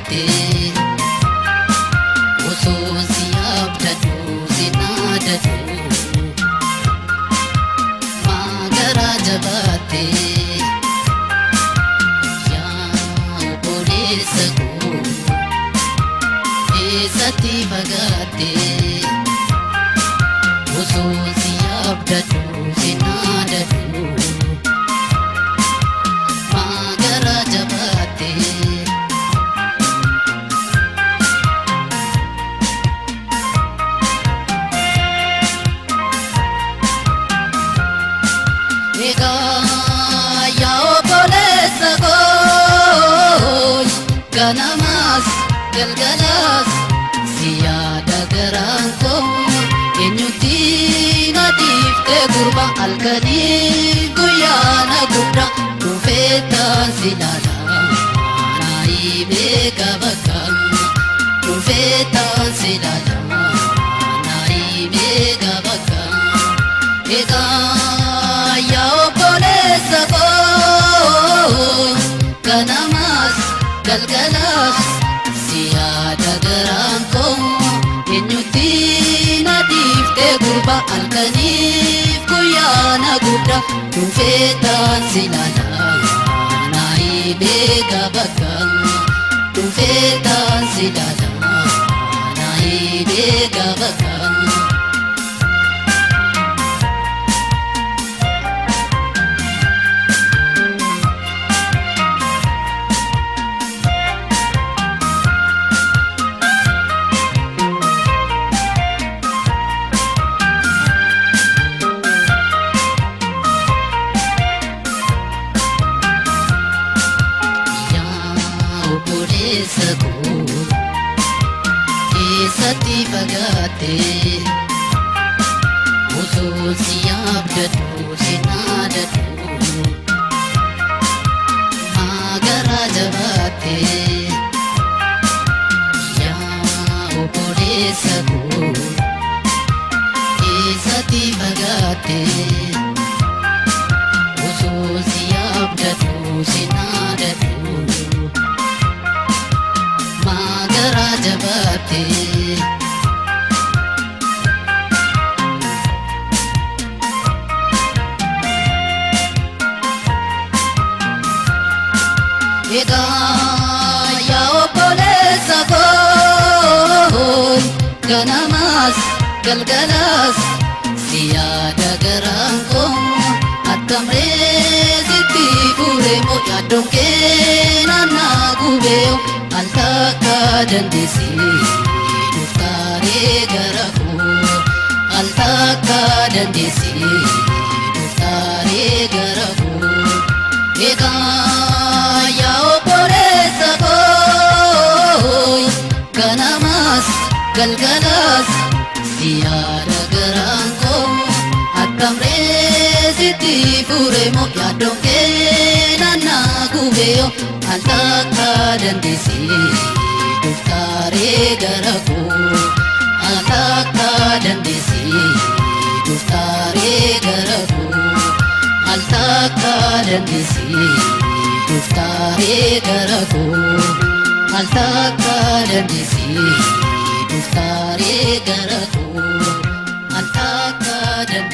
fagaatte osoo si abdadhu si naadadhu maa garaa jabaatte yaa obboleessa koo eessatti fagaatte osoo si abdadhu si naadadhu maa garaa jabaatte. Egaa yaa obboleessa koo ganamaas galgalaas si yaada garaan koo eenyutti na dhiiftee gurba halkanii guyyaa na guddaa dhufee taan si ilaala naa himee bakka dhufee taan si ilaala naa himee bakka. Egaa yaa obboleessa koo ganamaas galgalaas si yaada garaan koo eenyutti na dhiiftee gurba halkaniif guyyaa na guddaa dhufee taan si ilaala naa himee bakka dhufee taan si ilaala naa himee bakka. Obboleessa koo eessatti fagaatte osoo si abdadhu si naadadhu maa garaa jabaatte yaa obboleessa koo eessatti fagaatte osoo si abdadhu si naadadhu maa garaa jabaatte. Egaa yaa obboleessa koo ganamaas galgalaas si yaada garaan koo akkam reesitti fure moo yaaddoon kee naannaa gubee al takka dandeessee dhuftaaree gara koo al takka dandeessee dhuftaaree gara koo. Egaa yaa obboleessa koo ganamaas galgalaas si yaada garaan koo akkam reesitti fure moo yaaddoon kee naannaa gubee al takka dandeessee dhuftaaree gara koo al takka dandeessee dhuftaaree gara koo al takka dandeessee dhuftaaree gara koo al takka dandeessee dhuftaaree gara koo al takka dandeessee.